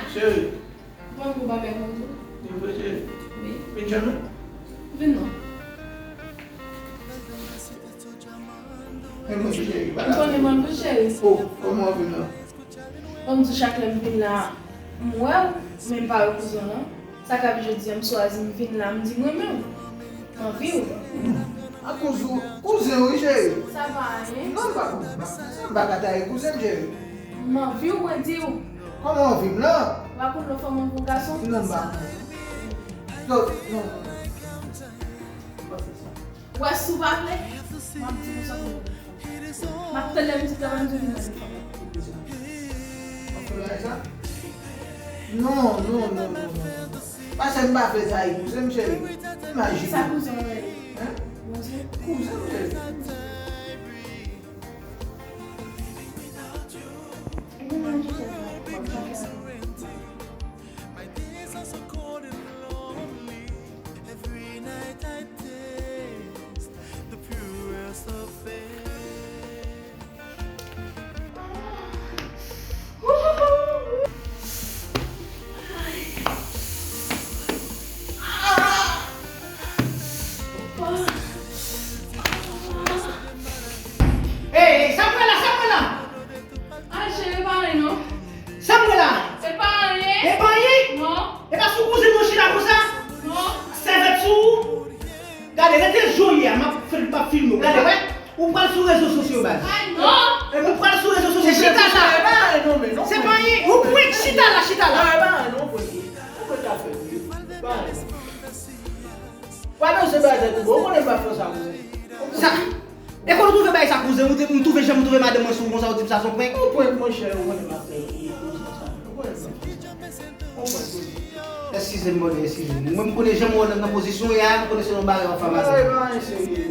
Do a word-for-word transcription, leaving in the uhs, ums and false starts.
Cheri. Ou konn gon bagay pou m di w? Vin vre, cheri. Wi. Vin jwenn mwen. Vin non. Men mwen, cheri, pa la. M konnen mwen vre, cheri. Oh, kòman w vin la? Ban m di w, chak lè m vin la, m wè w, men m pa wè kouzen w, non. Sa k ap jodi a, m swazi, m vin la, m di m renmen w. M anvi w. Akoz ou, kouzen w, wi, cheri. Sa pa anyen. Non, m pa, m pa, m pa ka taye kouzen m, cheri. M anvi w, mwen di w. Kòman w anvi m lan? W pa konn lè w fè moun pou gason? Non, m pa konn. Non, non, non. M pa fè sa. Ou wè, si w pa vle, m ap di konsa pou nou. M ap tann lè m di travay m di w vin nan fanm. W ap fè bagay sa? Non, non, non, non, non. Paske m pa vle sa, kouzen m, cheri. Imajine. Sa kouzen w rele? Hein? Bondye. Kouzen m, cheri. Hey, sa m wè la, sa m wè la? Ay, cheri, pa anyen non. Sa m wè la? Se pa anyen. E pa anyen? Non. E pa sou kouzen nou chita konsa? Non. Sèvèt sou ou? Gade, rete joli a, m ap fè, m ap filme w. Gade, wè. Ou pral sou rezo sosyo, baz. Ay, non. Ou pral sou rezo sosyo, chita la. Se pa anyen, non, men non. Se pa anyen. Ou prank, chita la, chita la. Ah, e pa anyen, non, prank. Ou prank afè, wi. Pa anyen. Ou pa bezwen bay tèt ou bon, ou konnen m pa fè sa, kouzen. Sa? E kote w twouve bay sa, kouzen? Ou te, m twouve jan m twouve madanm mwen sou ou konsa, ou di m sa se yon prank? Yon prank, monchè, ou konnen m ap fè, e, kouzen sa. Ou konnen m pa fè sa. Yon prank, kouzen. Eskize m, bòdè, eskize m. Mwen, m konnen jan m wè w nan, nan pozisyon w ye a, m konnen se yon bagay w ap fè madanm. Non, e pa anyen serye.